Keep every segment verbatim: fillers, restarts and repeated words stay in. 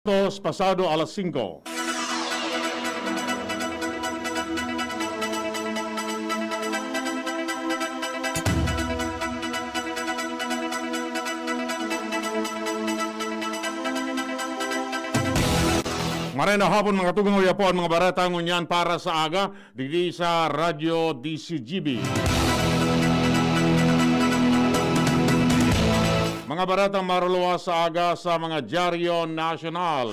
Dos pasado alas singko. Maray na hapon, mga tugang, uya po an mga bareta ngunyan para sa aga. Digdi sa Radyo D C G B. Mga baretang maruluwas sa aga sa mga dyaryo nasyonal.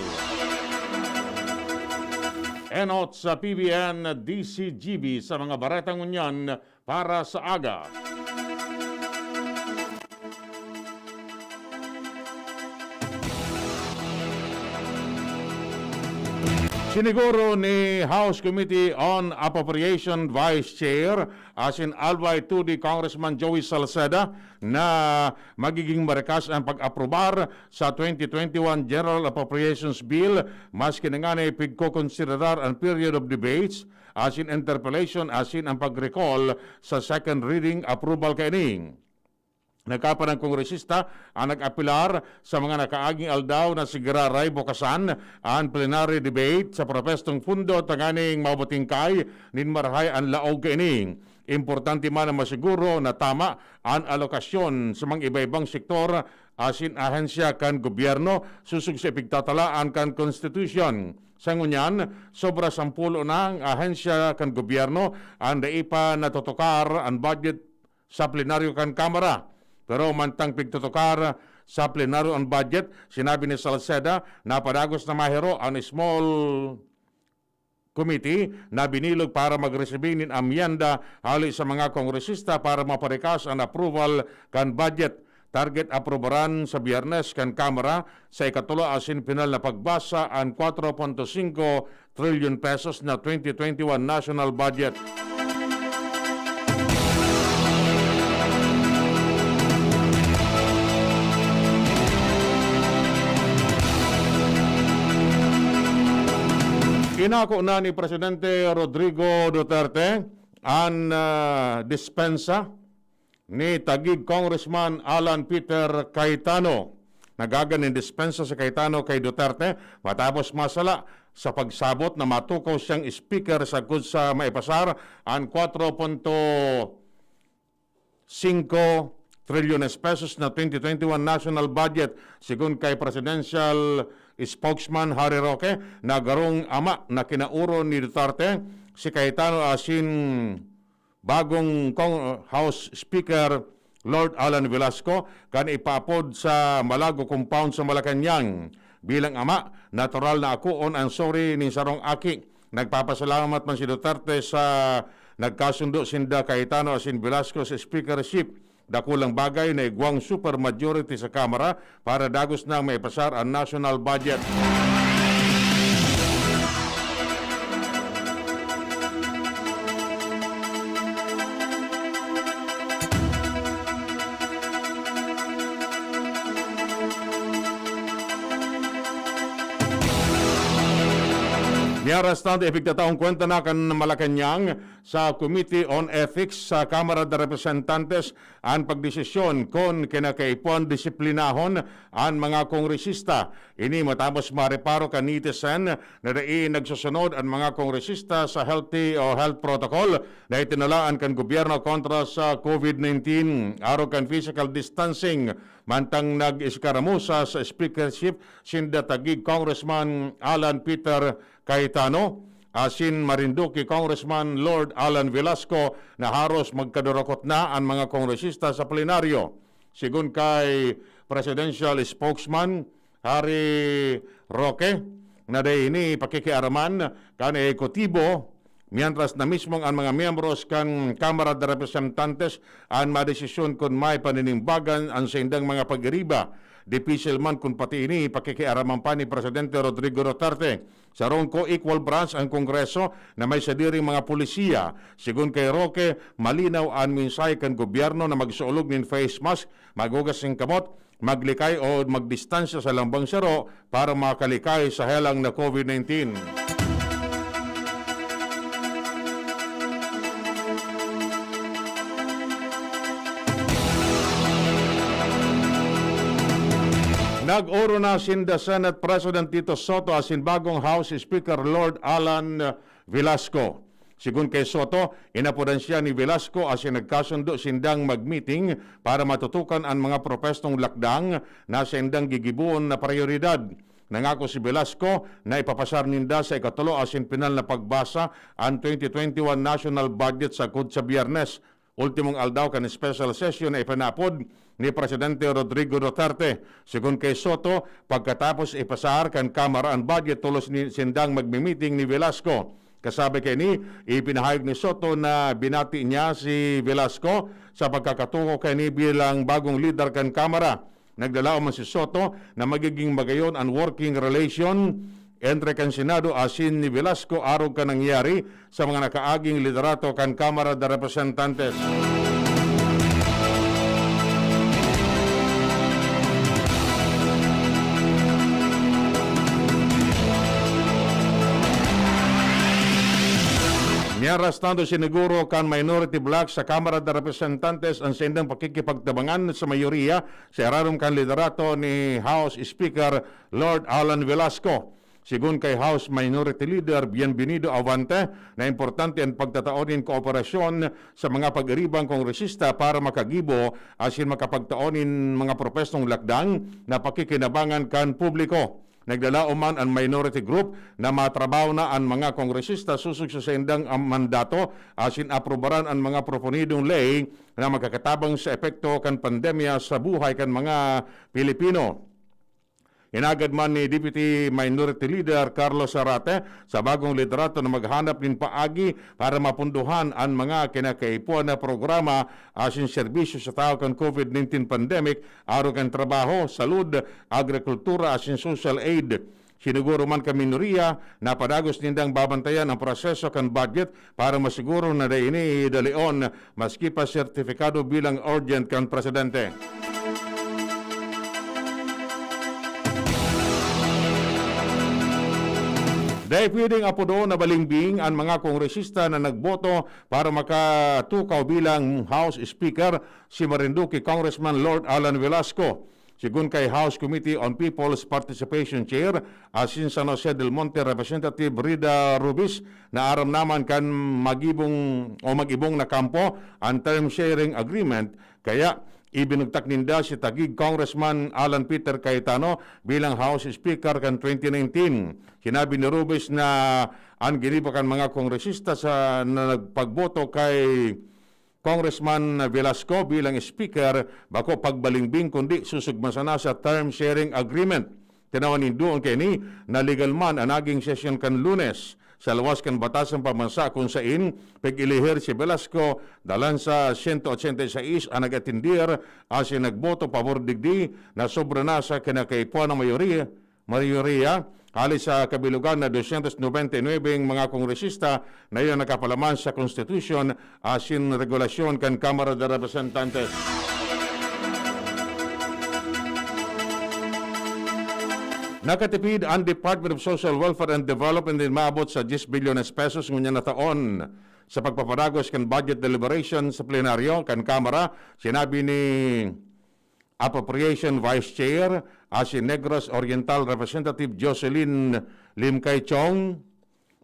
Enot sa P B N D C G B sa mga baretang ngunyan para sa aga. Siniguro ni House Committee on Appropriation Vice Chair, asin Albay two D Congressman Joey Salceda, na magiging marikas an pag-aprobar sa twenty twenty-one General Appropriations Bill, maski na ngani pigkokonsiderar an period of debates, asin interpellation, asin an pag-recall sa second reading approval kaini. Nagkapan an kongresista an nag-apelar sa mga nakaaging aldaw na sigiraray bukasan an plenary debate sa propestong pundo tanganing mabutingkay nin marahay an laog kaini. Importante man na masiguro na tama an alokasyon sa mga iba-ibang sektor asin ahensya kan gobyerno sosog sa ipigtatalaan kan konstitusyon. Sa ngunyan, sobra sampulo na ang ahensya kan gobyerno an dai pa natutokar an budget sa plenaryo kan Kamara. Pero mantang pigtutukar sa plenaryo an budget, sinabi ni Salceda na padagos na mahiro an small committee na binilog para magresibi nin amyenda hali sa mga kongresista para maparikas an approval kan budget. Target aprubaran sa Biyernes kan Kamara sa ikatulo asin pinal na pagbasa an kwatro punto singko trilyon pesos na twenty twenty-one national budget. Inako na ni Presidente Rodrigo Duterte an, ah, dispensa ni tagig Congressman Alan Peter Cayetano. Nagagan nin dispensa si Cayetano kay Duterte matapos masala sa pagsabot na matukaw siyang speaker sagkod sa maipasar an kwatro punto singko trilyones pesos na twenty twenty-one national budget. Segun kay presidential spokesman Harry Roque, na garong ama na kinaoron ni Duterte, si Cayetano asin bagong Cong-, House Speaker Lord Alan Velasco kan ipaapod sa Malago Compound sa Malacañang. Bilang ama, natural na akoon an sorry nin sarong aki. Nagpapasalamat man si Duterte sa nagkasundo sinda Cayetano asin Velasco sa speakership. Dakulang bagay na igwang super majority sa Kamara para dagos nang maipasar an national budget. Mientras tanto, ipigtataong kwenta na kan Malacañang sa Committee on Ethics sa Kamara de Representantes an pagdesisyon kun kinakaipuhan disiplinahon an mga kongresista. Ini matapos mareparo kan netizen na dai nagsusunod an mga kongresista sa healthy o health protocol na itinalaan kan gobyerno kontra sa COVID nineteen, arog kan physical distancing. Mantang nag-eskaramusa sa speakership sinda tagig Congressman Alan Peter Cayetano asin Marinduque Congressman Lord Alan Velasco na haros magkadurakot na an mga kongresista sa plenaryo. Segun kay presidential spokesman Harry Roque, na dai ini pakikiaraman kan ehekutibo, mientras na mismong an mga miyembros kan Kamara de Representantes an madesisyon kun may paninimbagan an saindang mga pag-iriba. Dipisil man kun pati ini pakikiaraman pa ni Presidente Rodrigo Duterte. Sarong co-equal branch an Kongreso na may sadiring mga polisiya. Segun kay Roque, malinaw an mensahe kan gobyerno na magsuolog nin face mask, maghugas nin kamot, maglikay o magdistansya sa lambang saro para makalikay sa helang na COVID nineteen. Nag-oro na sinda Senate President Tito Soto asin bagong House Speaker Lord Alan Velasco. Sigon kay Soto, inapodan siya ni Velasco asin nagkasundo sindang mag-meeting para matutukan an mga propestong lakdang na saindang gigibohon na prayoridad. Nangako si Velasco na ipapasar ninda sa ikatulo asin pinal na pagbasa an twenty twenty-one national budget sagkod sa Biyernes, ultimong aldaw kan special session na ipinapod ni Presidente Rodrigo Duterte. Sigon kay Soto, pagkatapos ipasar kan Kamara an budget, tolos ni, sindang magmi-meeting ni Velasco. Kasabi kaini, ipinahayag ni Soto na binati niya si Velasco sa pagkakatukaw kaini bilang bagong lider kan Kamara. Nagdalaom man si Soto na magiging magayon an working relation entre kan Senado asin ni Velasco arog kan nangyari sa mga nakaaging liderato kan Kamara de Representantes. Mientras tanto, siniguro kan minority bloc sa Kamara de Representantes an saindang pakikipagtabangan sa mayoriya sa irarom kan liderato ni House Speaker Lord Alan Velasco. Sigon kay House Minority Leader Bienvenido Avante na importante an pagtatao nin kooperasyon sa mga pag-iribang kongresista para makagibo asin makapagtao nin mga propestong lakdang na pakikinabangan kan publiko. Naglalaom man an minority group na matrabaho na an mga kongresista sosog sa saindang, ah, mandato asin aprubaran an mga proponidong ley na makakatabang sa epekto kan pandemya sa buhay kan mga Pilipino. Inagad man ni Deputy Minority Leader Carlos Zarate sa bagong liderato na maghanap nin paagi para mapundohan an mga kinakaipuhan na programa asin serbisyo sa tahaw kan COVID nineteen pandemic, arog kan trabaho, salud, agrikultura asin social aid. Siniguro man kan minorya na padagos nindang babantayan an proseso kan budget para masiguro na dai ini dalion, maski pa sertifikado bilang urgent kan presidente. Dai pwedeng apodon na balingbing an mga kongresista na nagboto para makatukaw bilang House Speaker, si Marinduque Congressman Lord Alan Velasco. Sigon kay House Committee on People's Participation Chair asin San Jose del Monte Representative Rida Rubis, na aram naman kan magibong o mag-ibong na kampo an term sharing agreement, kaya ibinugtak ninda si Taguig Congressman Alan Peter Cayetano bilang House Speaker kan twenty nineteen. Sinabi ni Rubis na an ginibo kan mga kongresista sa, na nagpagboto kay Congressman Velasco bilang Speaker, bako pagbalingbing kundi susugma sana sa term sharing agreement. Tinawan nindo an kaini na legal man an naging sesyon kan Lunes sa lawas kan batas sa pambansa, kun sain pig-elihir si Velasco dalan sa sento ochenta y seis an nag-atendir asin nagboto pabor digdi na sobra na sa kinakaipuhan na mayori-, mayoriya, hali sa kabilogan na dosyentos nobenta y nuebe mga kongresista na iyo nakapalaman sa konstitusyon asin regulasyon kan Kamara de Representantes. Nakatipid an Department of Social Welfare and Development nin maabot sa diyes bilyones pesos ngunyan na taon. Sa pagpapadagos kan budget deliberation sa plenaryo kan Kamara, sinabi ni Appropriation Vice Chair asin Negros Oriental Representative Jocelyn Limcay Chong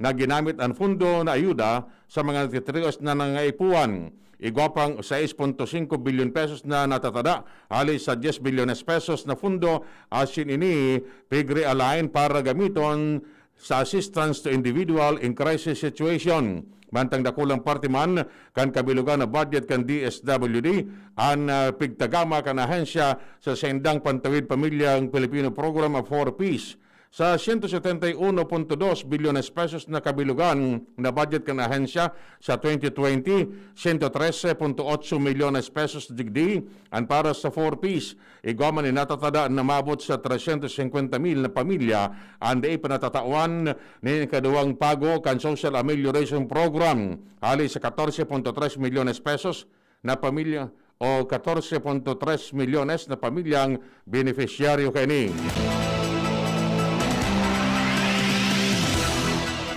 na ginamit an fundo na ayuda sa mga nagtitios na nangangaipuhan. Igwa pang sais punto singko bilyon pesos na natatada hali sa diyes bilyones pesos na fundo, asin ini pig-realign para gamiton sa assistance to individual in crisis situation. Mantang dakulang parte man kan kabilogan na budget kan D S W D an, ah, pigtagama kan ahensya sa saindang Pantawid Pamilyang Pilipino Program of Four Ps. Sa siyento setenta y uno punto dos bilyones pesos na kabilogan na budget kan ahensya sa twenty twenty, siyento trese punto otso milyones pesos digdi an para sa Four Ps. Igwa man ni natatada na maabot sa tresyentos singkwenta mil na pamilya an dai pa natatawan nin ikaduwang pago kan Social Amelioration Program, hali sa katorse punto tres milyones pesos na pamilya o katorse punto tres milyones na pamilyang benepisyaryo kaini.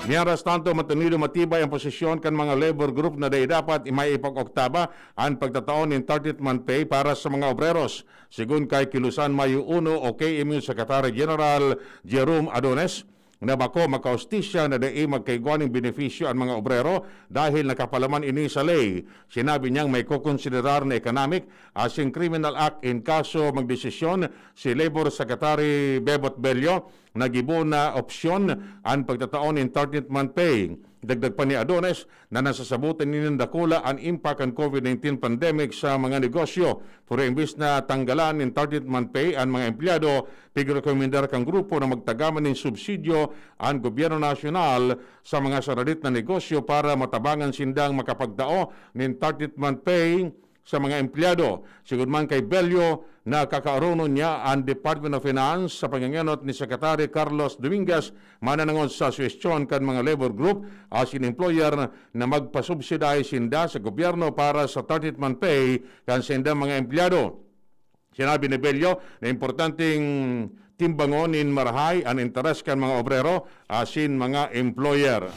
Mientras tanto, matunido matibay ang posisyon kan mga labor group na dai dapat maipag-oktaba an pagtatao nin thirteenth month pay para sa mga obreros. Segun kay Kilusan Mayo Uno o K M U Secretary General Jerome Adones, na bako makahustisya na dai magkaigwa nin benepisyo an mga obrero dahil nakapalaman ini sa ley. Sinabi niyang maikokonsiderar na economic asin criminal act in kaso magdesisyon si Labor Secretary Bebot Bello na gibo na opsyon an pagtatao nin thirteenth month pay. Dagdag pa ni Adones na nasasabotan nining dakula an impact kan COVID nineteen pandemic sa mga negosyo. Pero imbis na tanggalan nin thirteenth month pay an mga empleyado, pigrekomendar kan grupo na magtagaman nin subsidyo an gobyerno nasyonal sa mga saradit na negosyo para matabangan sindang makapagtao nin thirteenth month pay sa mga empleyado. Sigod man kay Bello, nakakaoronon niya an Department of Finance sa pangengenot ni Secretary Carlos Dominguez mananangod sa suhestyon kan mga labor group asin employer na magpa-subsidize sinda sa gobyerno para sa thirteenth month pay kan sindang mga empleyado. Sinabi ni Bello na importanteng timbangon nin marahay an interes kan mga obrero asin mga employer.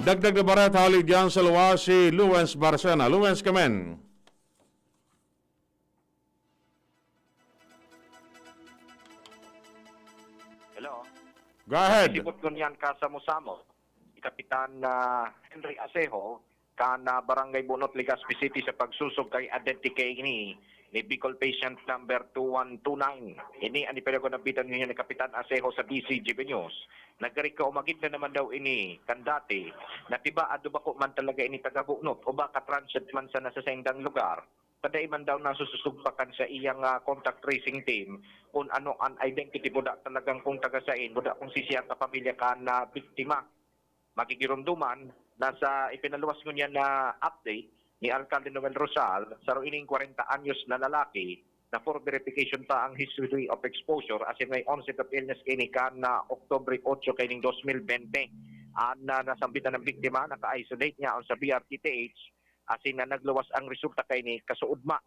Dagdag na bareta hali diyan sa luwas si Luwens Barcena. Luwens, kamen. Hello. Go ahead. Sibot ngunyan kasamo-samo si Kapitan ah, Henry Asejo kan ah, Barangay Bunot, Legazpi City sa pagsusog kay identity ni ni Bicol patient number two one two nine. Ini an ipinagunambitan ngunyan ni Kapitan Asejo sa D C G B News. Nagkarig kaumagid na naman daw ini kan dati na tiba ado bako man talaga ini taga-Bunot o baka transit man sana sa saindang lugar. Kadai man daw nasusugpakan sa iyang ah, contact tracing team kung ano an identity, buda talagang kung taga sain, buda kung si siyang kapamilya kan na biktima. Magigiromdoman na sa ipinaluwas ngunyan na update ni Alcalde Noel Rosal, saro ining kwarenta anyos na lalaki na for verification pa ang history of exposure asin may onset of illness kini kan na Oktubre otso kaining dos mil bente. An na nasambitan ng biktima, naka-isolate niya on sa B R T T H asin na nagluwas ang resulta kaini kasuodma.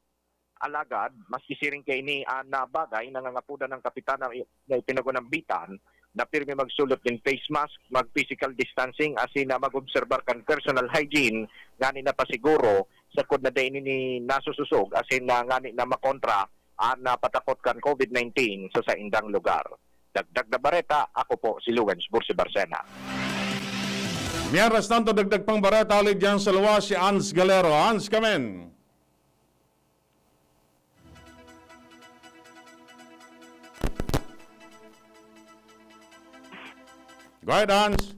Alagad, maski siring kaini an na bagay, nangangapodan ang kapitan na, na ipinagunambitan na pirmi magsulot nin face mask, mag-physical distancing asin na mag-obserbar kan personal hygiene ngani na pasiguro sakod na dai ini nasusosog asin na ngani na makontra an na patakot kan COVID nineteen sa saindang lugar. Dagdag na bareta, ako po si Luwens Bursi Barcena. Mientras tanto, dagdag pang bareta hali diyan sa luwas si Ans Galero. Ans, kamen. Go ahead, Ans.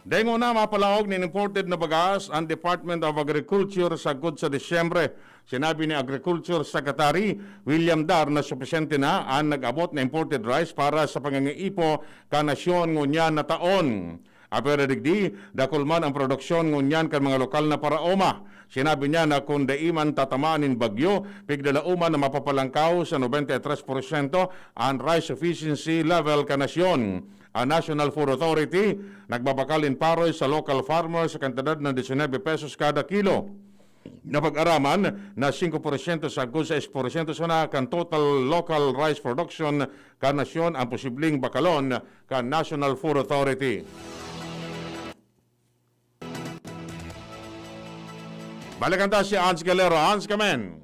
Dai ngona mapalaog nin imported na bagas an Department of Agriculture sagkod sa Disyembre. Sinabi ni Agriculture Secretary William Dar na supisyente na an nag-abot na imported rice para sa pangangaipo kan nasyon ngunyan na taon. Apwera digdi, dakul man ang produksyon ngunyan kan mga lokal na paraoma. Sinabi niya na kun dai man tatamaan nin bagyo, pigdalaoman na mapapalangkaw sa nobenta y tres porsyento an rice sufficiency level kan nasyon. An National Food Authority nagbabakal nin paroy sa local farmer sa kantidad na disinebe pesos kada kilo. Napag-araman na singko porsyento sagkod sa sais porsyento sana kan total local rice production kan nasyon ang posibleng bakalon kan National Food Authority. Balikan ta si Ans Galero. Ans, kamen.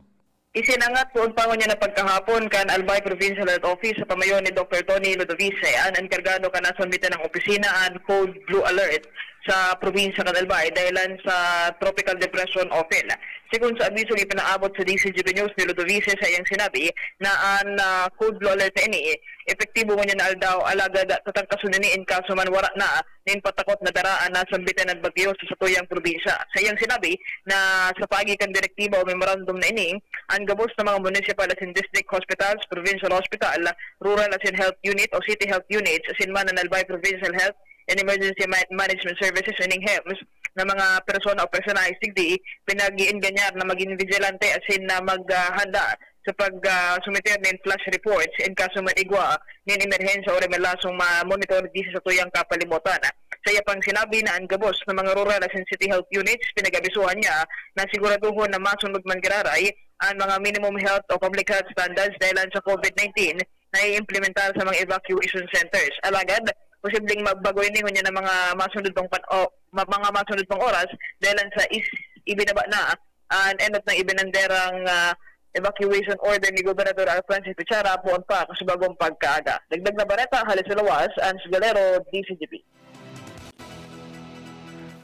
Isinangat poon pa ngunyan na pagkahapon kan Albay Provincial Health Office sa pamayo ni Doktor Tony Ludovice, an enkargado kan nasambitan na opisina, an Code Blue Alert sa probinsya kan Albay dahilan sa Tropical Depression Ophel. Sigon sa abisong ipinaabot sa D C G B News ni Ludovice, sa iyang sinabi na an ah, Code Blue Alert na ini epektibo ngunyan na aldaw, alagad tatangkason ini in kaso man wara na nin patakot na dara an nasambitan na bagyo sa satuyang probinsya. Sa iyang sinabi na sa paagi kan direktiba o memorandum na ini, an gabos na mga municipal asin district hospitals, provincial hospital, rural asin health unit o city health units, asin man an Albay Provincial Health and Emergency Ma- Management Services, ining hems, na mga persona o personahe digdi, pinag-iingganyar na magin vigilante asin na maghanda sa pag ah, sumiter nin flash reports in kaso man igwa nin emerhensya o remelasong ma-monitor digdi sa satuyang kapalibutan. Sa iya pang sinabi na an gabos na mga rural asin city health units, pinag-abisuhan niya na siguraduhon na masunod man giraray an mga minimum health o public health standards dahilan sa COVID nineteen na i-implementar sa mga evacuation centers. Alagad, posibleng magbago ini ngunyan ang mga masunod pang pan-, o, ma-, mga masunod pang oras dahilan sa is-, ibinaba na an enot na ibinanderang, ah, evacuation order ni Gobernador Alfrancis Bichara poon pa sa bagong pagkaaga. Dagdag na bareta, hale sa lawas, Ans Galero, D Z G P.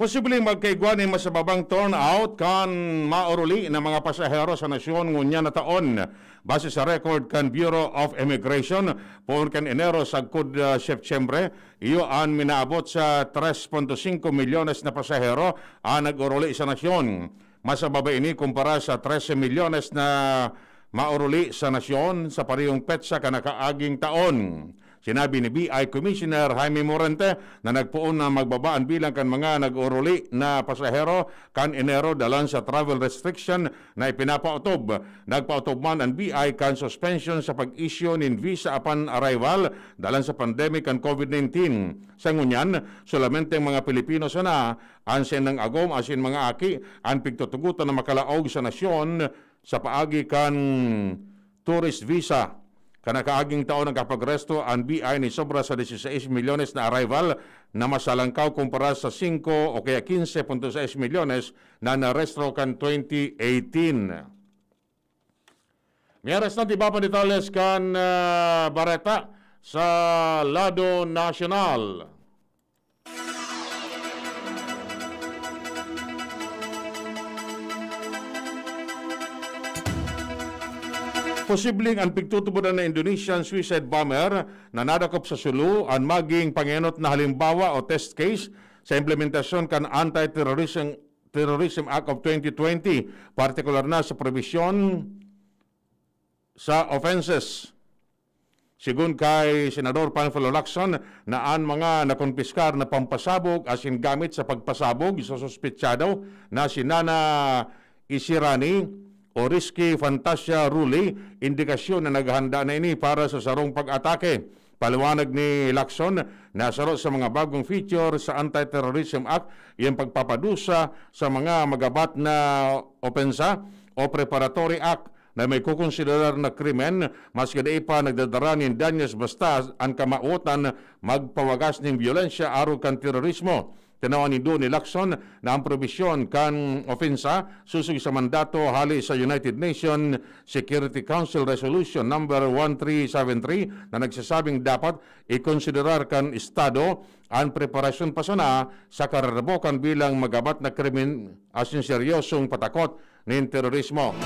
Posibleng magkaigwa nin mas mababang turnout kan maoruli na mga pasahero sa nasyon ngunyan na taon. Base sa record kan Bureau of Immigration, poon kan Enero sagkod, ah, Setyembre, iyo an minaabot sa tres punto singko milyones na pasahero an nag-oruli sa nasyon. Mas mababa ini kumpara sa trese milyones na maoruli sa nasyon sa parehong petsa kan nakaaging taon. Sinabi ni B I Commissioner Jaime Morente na nagpoon na magbaba an bilang kan mga nag-oruli na pasahero kan Enero dalan sa travel restriction na ipinapaotob. Nagpaotob man an B I kan suspension sa pag-issue nin visa upon arrival dalan sa pandemic kan COVID nineteen. Sa ngunyan, solamente ang mga Pilipino sana an saindang agom asin mga aki an pigtutugotan na makalaog sa nasyon sa paagi kan tourist visa. Kan nakaaging taon nagkapagresto an B I nin sobra sa dieciséis milyones na arrival na mas halangkaw kumpara sa singko o kaya quince punto seis milyones na narestro kan twenty eighteen. May restante iba pang detalles kan, ah, bareta sa lado nasyonal. Posibleng an pigtutubodan na Indonesian suicide bomber na nadakop sa Sulu an maging pangenot na halimbawa o test case sa implementasyon kan Anti-Terrorism, Terrorism Act of twenty twenty, partikular na sa probisyon sa offenses. Sigon kay Senador Panfilo Lacson na an mga nakompiskar na pampasabog asin gamit sa pagpasabog sa suspetsado na si Nana Isirani o Risky Fantasia Ruli, indikasyon na naghahanda na ini para sa sarong pag-atake. Paliwanag ni Lacson na saro sa mga bagong feature sa Anti-Terrorism Act, iyang pagpapadusa sa mga magabat na opensa o preparatory act na may kukonsiderar na krimen, maski dai pa nagdadara nin danyos, basta an kamawotan magpawagas nin byolensya arog kan terorismo. Tinawan nindo ni Lacson na ang probisyon kan opensa sosog sa mandato hale sa United Nations Security Council Resolution number one three seven three na nagsasabing dapat ikonsiderar kan Estado an preparasyon pa sana sa kararabokan bilang magabat na krimen asin seryosong patakot nin terorismo.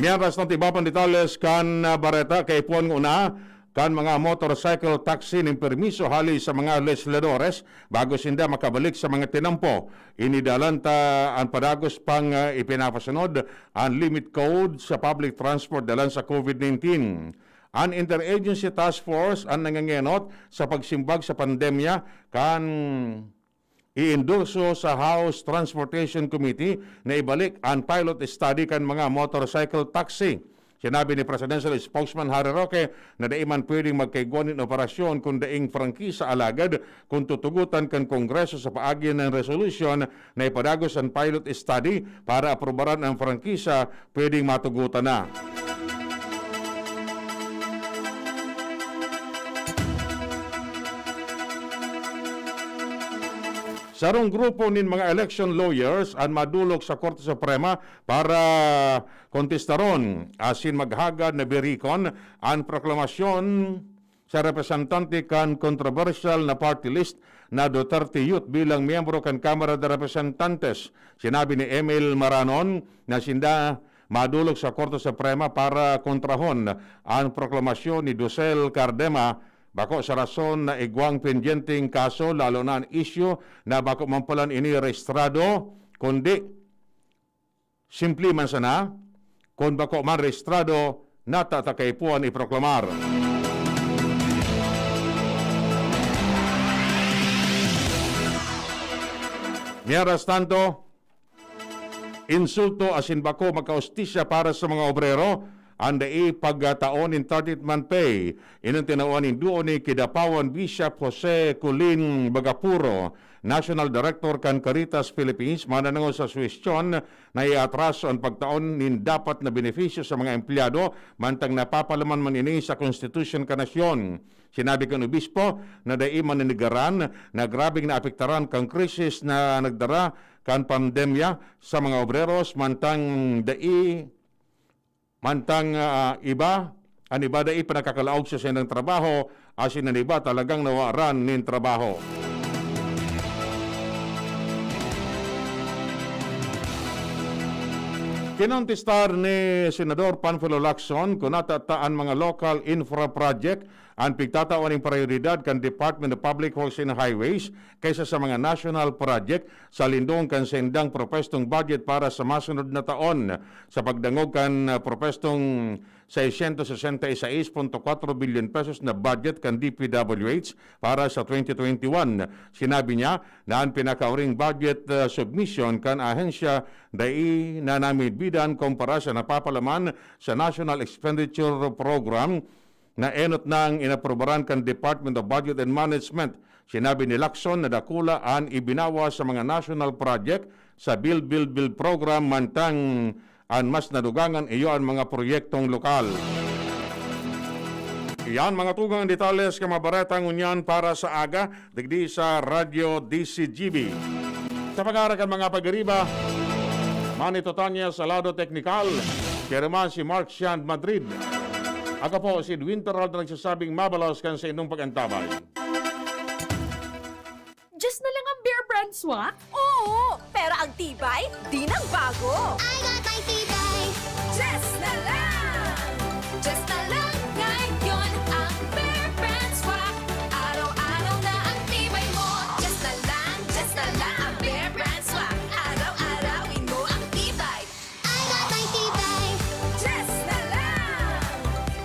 Mientras tanto, iba pang detalles kan, ah, bareta, kaipuhan ngona kan mga motorcycle taxi nin permiso hale sa mga legisladores bago sinda makabalik sa mga tinampo. Ini dalan ta an padagos pang, ah, ipinapasunod an limit code sa public transport dalan sa COVID nineteen. An Interagency Task Force an nangengenot sa pagsimbag sa pandemya kan iendorso sa House Transportation Committee na ibalik an pilot study kan mga motorcycle taxi. Sinabi ni Presidential Spokesman Harry Roque na dai man pwedeng magkaigwa nin operasyon kun daing prangkisa, alagad kun tutugotan kan Kongreso sa paagi nin resolusyon na ipadagos an pilot study para aprubaran an prangkisa, pwedeng matugotan na. Sarong grupo nin mga election lawyers an madolok sa Korte Suprema para kontestaron asin maghagad na birikon an proklamasyon sa representante kan kontrobersyal na party list na Duterte Youth bilang miyembro kan Kamara de Representantes. Sinabi ni Emil Maranon na sinda madolok sa Korte Suprema para kontrahon an proklamasyon ni Dosel Cardema bako sa rason na igwang pendyenteng kaso, lalo na an isyu na bako man palan ini rehistrado, kundi simple man sana, kun bako man rehistrado, nata ta kaipuhan iproklamar. Mientras tanto, insulto asin bako magkahustisya para sa mga obrero an dai pagtao nin thirteenth month pay. Ining tinawan nin duo ni Kidapawan Bishop Jose Colin Bagapuro, National Director kan Caritas Philippines, mananangol sa suhestyon na iatraso an pagtao nin dapat na benepisyo sa mga empleyado, mantang napapalaman man ini sa konstitusyon kan nasyon. Sinabi kan obispo na dai maninigaran na grabeng naapektaran kan krisis na nagdara kan pandemya sa mga obreros, mantang dai, mantang, ah, iba, an iba dai pa nakakalaog sa saindang trabaho, asin an iba talagang nawaran nin trabaho. Kinontestar ni Senador Panfilo Lacson kun nata ta an mga local infra project an pigtatawan nin prayoridad kan Department of Public Works and Highways kaysa sa mga national project sa lindong kan saindang propwestong budget para sa masunod na taon. Sa pagdangog kan, ah, propwestong seiscientos sesenta y seis punto cuatro bilyon pesos na budget kan D P W H para sa twenty twenty-one, sinabi niya na an pinakauring budget, ah, submission kan ahensya dai na namidbidan kumpara sa napapalaman sa National Expenditure Program na enot nang inaprubaran kan Department of Budget and Management. Sinabi ni Lacson na dakula an ibinawas sa mga national project sa Build, Build, Build program, mantang an mas nadugangan iyo an mga proyektong lokal. Iyan mga tugang detalye sa mga bareta ngunyan para sa aga, digdi sa Radyo D C G B. Sa pag-aaral kan mga pag-iriba, Manny Totanya sa lado teknikal, siya naman si Mark Sian Madrid. Ako po si Edwin Peralta nagsasabing mabalos kan sa inyong pag-antabay. Just na lang ang Bear Brand Swak? Oo, pero ang tibay, di nagbago. I got my tibay. Just na lang. Just na lang ngayon ang Bear Brand Swak. Araw-araw na ang tibay mo. Just na lang, just na lang ang Bear Brand Swak. Araw-arawin mo ang tibay. I got my tibay. Just na lang.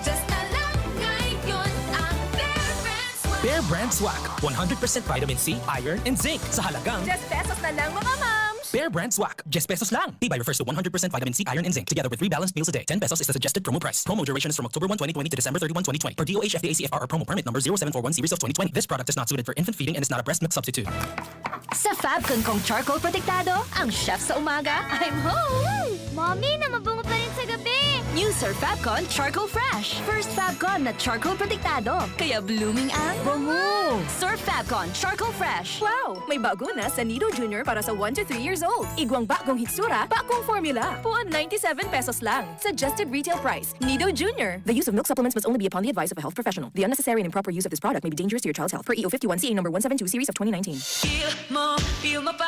Just na lang ngayon ang Bear Brand Swak. Bear Brand Swak, one hundred percent vitamin C, iron, and zinc sa halagang Diyes pesos na lang, mga mams! Bear Brand Swak, diyes pesos lang. Tibay refers to one hundred percent vitamin C, iron, and zinc, together with three balanced meals a day. Ten pesos is the suggested promo price. Promo duration is from October one, twenty twenty to December thirty-one, twenty twenty, per D O H F D A C F R or promo permit number zero seven four one series of twenty twenty. This product is not suited for infant feeding and is not a breast milk substitute. Sa Fabcon kong charcoal protektado, ang chef sa umaga, I'm home! Mommy, na mabango pa rin sa gabi! New Surf Fabcon Charcoal Fresh. First Fabcon na charcoal protektado. Kaya blooming ang bango! Surf Fabcon Charcoal Fresh. Wow! May bago na sa Nido Junior para sa one to three years old. Igwang bagong hitsura, bagong formula. Puon ninety-seven pesos lang. Suggested retail price. Nido Junior. The use of milk supplements must only be upon the advice of a health professional. The unnecessary and improper use of this product may be dangerous to your child's health. Per E O fifty-one C A number one seven two series of twenty nineteen. Feel mo, feel mo pa.